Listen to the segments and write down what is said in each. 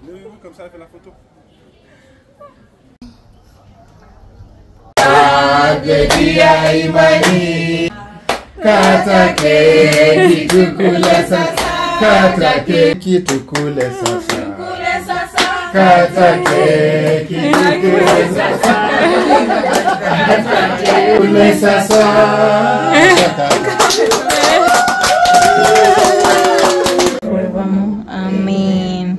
Levez-vous comme ça, elle fait la photo. Imani, kata keki tukule sasa, kata keki tukule sasa, kata keki tukule sasa, tukule sasa. Amen.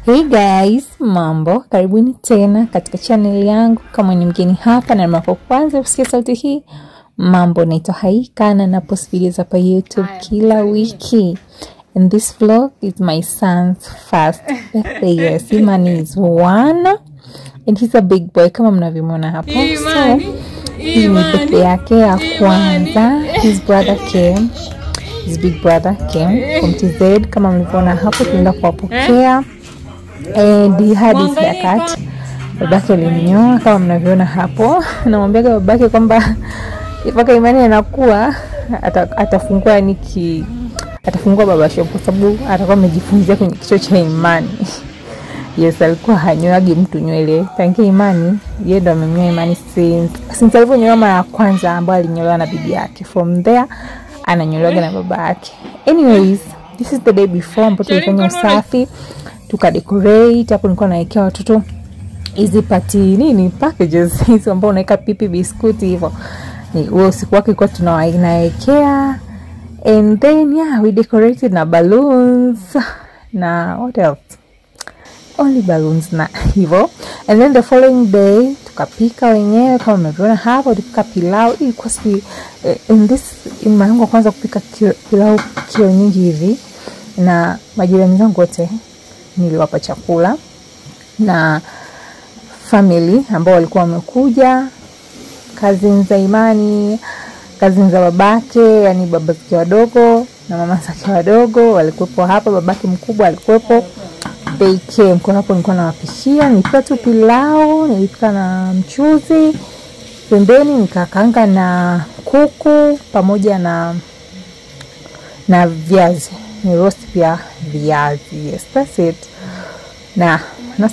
Hey guys, mambo, karibuni tena katika channel yangu. Kama ni mgeni hapa na mara ya kwanza kusikia sauti hii, mambo, naitwa Haika na napost videos hapa YouTube kila wiki. And this vlog is my son's first birthday. Yes, Imani is 1 and he's a big boy kama mnavyomuona hapo. So, hii ni birthday yake ya kwanza. His brother came. His big brother came from TZ kama mlivyoona hapo, tulienda kuwapokea. And he had his haircut. Babake alimnyoa kama mnavyoona hapo. Namwambia babake kwamba mpaka Imani anakuwa atafungua niki atafungua baba shop kwa sababu atakuwa amejifunzia kwenye kichwa cha Imani. Yes, alikuwa hanyoagi mtu nywele. Tangia Imani, yeye ndo amenyoa Imani since alivyonyoa mara ya kwanza ambayo alinyolewa na bibi yake. From there ananyolewa na baba yake. Anyways, this is the day before ambapo tulifanya usafi, tukadecorate. Hapo nilikuwa naekea watoto hizi party nini packages hizo ambao unaweka pipi biskuti hivyo. Ni huo usiku wake ilikuwa tunawaekea. And then yeah, we decorated na balloons na what else? Only balloons na hivyo. And then the following day tukapika wenyewe kama mnavyoona hapo, tulipika pilau. Ilikuwa si in this in mara yangu kwanza kupika pilau kilo nyingi hivi, na majirani zangu wote niliwapa chakula na family ambao walikuwa wamekuja, cousins za Imani, cousins za babake, yani baba zake wadogo na mama zake wadogo walikuwepo hapa, babake mkubwa alikuwepo. They came. Kwa hapo nilikuwa nawapikia, nilipika tu pilau, nilipika na mchuzi pembeni, nikakaanga na kuku pamoja na viazi, ni roast pia viazi. Yes, that's it. Na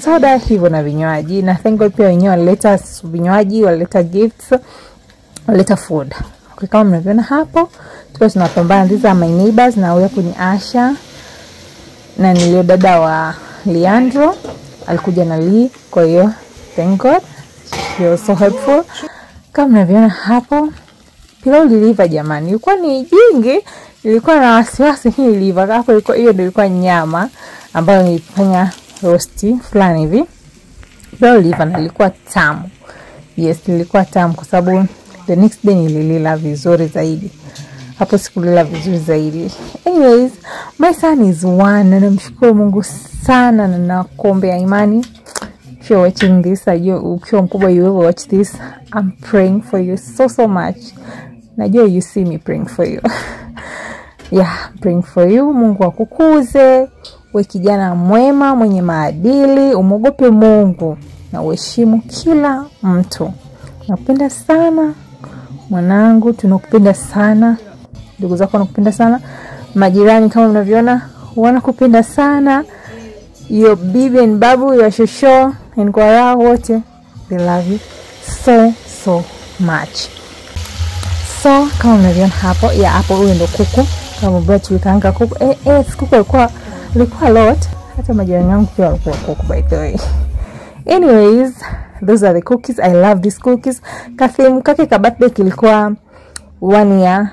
soda hivyo na vinywaji. Na thank God pia wenyewe walileta vinywaji, walileta gifts, walileta food. Okay, kama mnavyoona hapo tulikuwa tunapambana. These are my neighbors na huyo kwenye Asha na nilio dada wa Leandro alikuja na Lee, kwa hiyo thank God she was so helpful. Kama mnavyoona hapo pilau liliva jamani, ilikuwa ni jingi, nilikuwa na wasiwasi hii iliva. Hapo ilikuwa hiyo ndio ilikuwa nyama ambayo nilifanya roast fulani hivi. Pilau liliva na ilikuwa tamu. Yes, ilikuwa tamu kwa sababu the next day nililila vizuri zaidi. Hapo sikulila vizuri zaidi. Anyways, my son is 1 na namshukuru Mungu sana na nakuombea Imani. If you're watching this, ukiwa mkubwa you will watch this. I'm praying for you so so much. Najua you see me praying for you. Yeah, praying for you. Mungu akukuze, uwe kijana mwema, mwenye maadili, umogope Mungu na uheshimu kila mtu. Nakupenda sana mwanangu, tunakupenda sana. Ndugu zako wanakupenda sana. Majirani kama mnavyoona wanakupenda sana. Your bibi and babu, your shosho and kwara wote, they love you so so much. So kama mnavyoona hapo, ya hapo huyo ndo kuku. Kama mbona tulikaanga kuku. Kuku ilikuwa lot. Hata majirani wangu pia walikuwa kuku by the way. Anyways, those are the cookies. I love these cookies. Kathim kake ka birthday kilikuwa 1 year,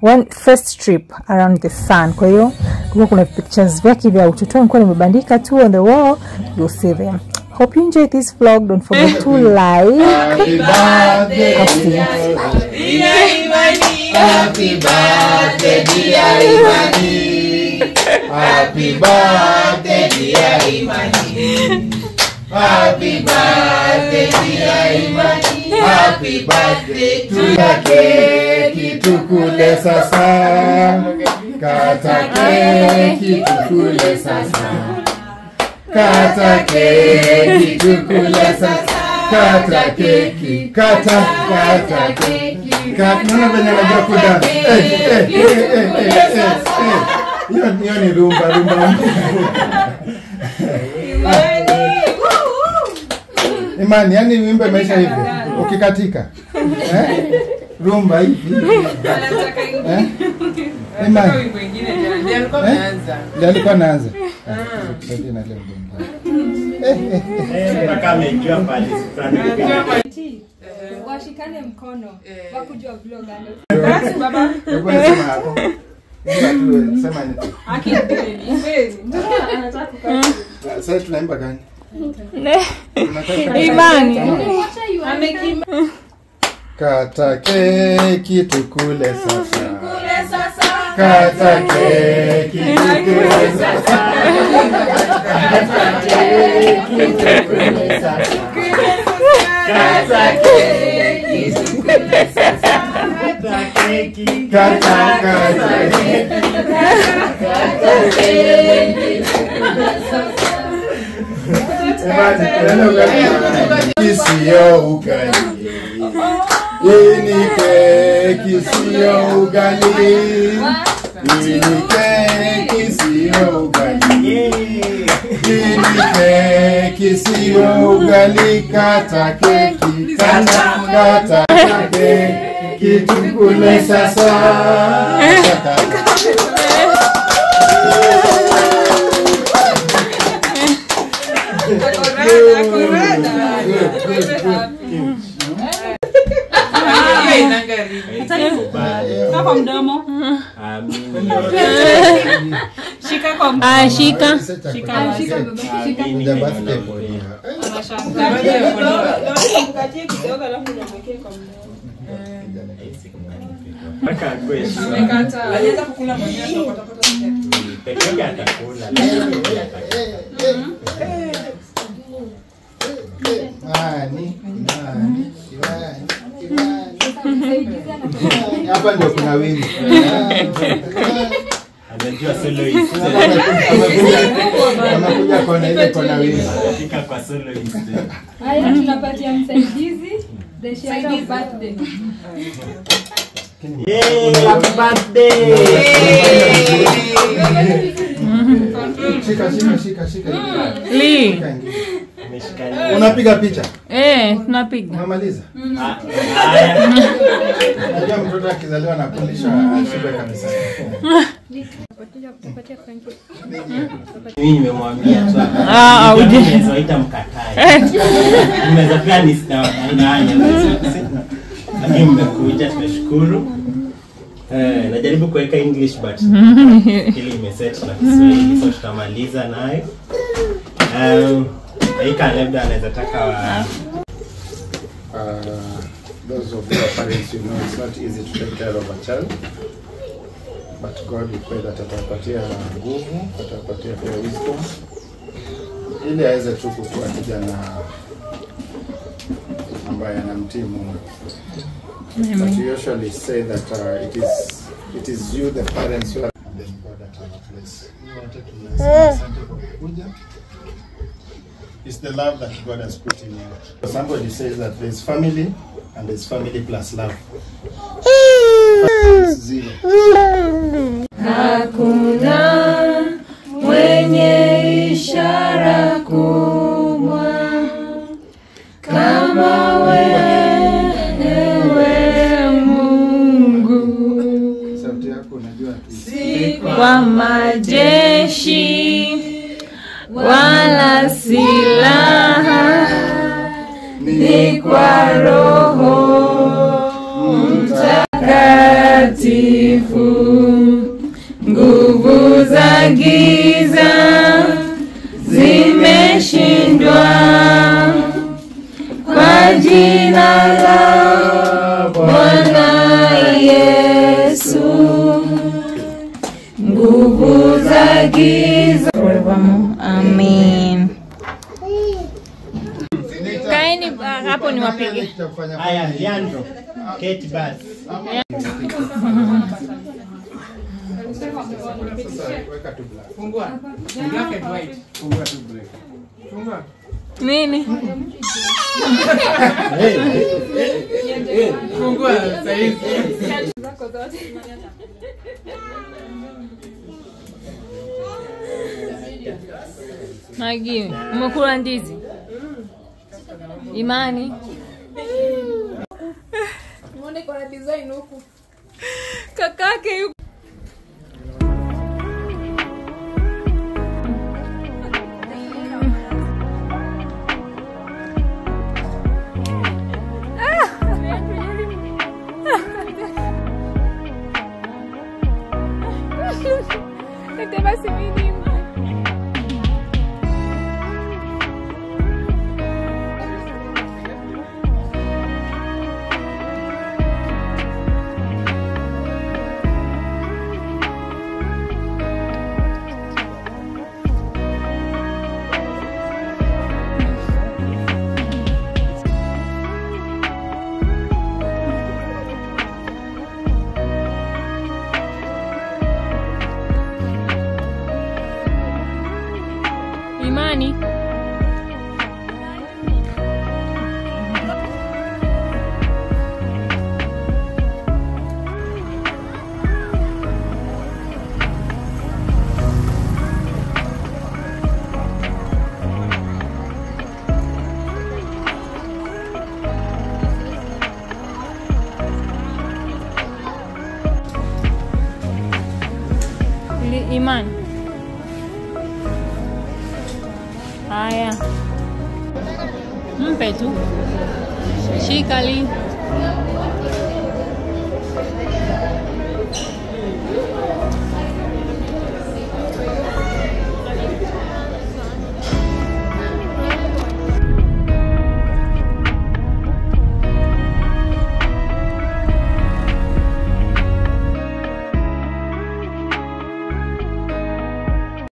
one first trip around the sun. Kwa hiyo kulikuwa kuna pictures vyake vya utotoni nilikuwa nimebandika tu on the wall. You'll see them. Hope you enjoyed this vlog. Don't forget to like. Happy birthday. Happy birthday dear Imani. Happy birthday dear Imani. Happy birthday dear Imani. Happy birthday to keki tukule sasa. Kata keki tukule sasa. Kata keki tukule sasa. Kata keki, kata, kata keki. Kata, naona venye anajua kudance. Hiyo ni rumba rumba. Imani. Imani, yani wimbe maisha hivi. Ukikatika. Eh? Rumba hivi. Eh? Imani. Ndio alikuwa anaanza. Ndio alikuwa anaanza. Sasa na leo. Mpaka ameingia pale. Washikane mkono. Wakujua vlog ando. Baba. Hebu sema hapo. Sema nini? Anataka kukaa. Sasa tunaimba gani? Imani. Kata keki tukule sasa. Kata keki tukule sasa. Kata keki tukule sasa. Kata keki tukule sasa. Kata keki. Kata keki. Kata keki tukule sasa. Isiyo ugali. Ini keki siyo ugali. Ini keki siyo ugali. Ini keki siyo ugali. Kata keki, kata kata keki tukule sasa. Kwa mdomo. Shika kwa mdomo. Shika. Shika. Shika. Alianza kukula mwenyewe kwa peke yake atakula. Nani? Nani? Nani? Hapa ndio kuna wingi. Anajua soloist. Amekuja kona ile kona wingi. Fika kwa soloist. Haya tunapatia msaidizi the share of birthday. Yay, happy birthday. Shika shika shika shika. Li. Unapiga picha? Tunapiga. Unamaliza? Unajua mtoto akizaliwa na kulisha ashibe kabisa. Mimi nimemwambia tu. Uje. Mkatae. Nimeweza pia nisinaanya. Lakini mmekuja tumeshukuru. Najaribu kuweka English but ili imeset na Kiswahili so tutamaliza nayo. Aika labda anaweza taka wa those of your parents, you know it's not easy to take care of a child, but God we pray that atapatia nguvu, atapatia pia wisdom ili aweze tu kukua kijana ambaye anamtii Mungu. But you usually say that it is you the parents who are then God at our place. We wanted to asante kwa kukuja. It's the love that God has put in you. Somebody says that there's family and there's family plus love. Zero. Hakuna mwenye ishara kubwa kama wewe Mungu. Sauti yako unajua tu. Si kwa majeshi wala silaha, ni kwa Roho Mtakatifu. Nguvu za giza zimeshindwa kwa jina la Bwana Yesu. Nguvu za giza. Amen. Kaeni hapo niwapige. Haya, Leandro. Kate bas. Weka tu black. Fungua. Black and white. Fungua tu black. Fungua. Nini? Fungua sasa hivi. Magi, umekula ndizi? Imani. Muone kuna design huku. Kakake yuko. Basi mimi Imani. Imani. Haya. Mpe tu. Shika li.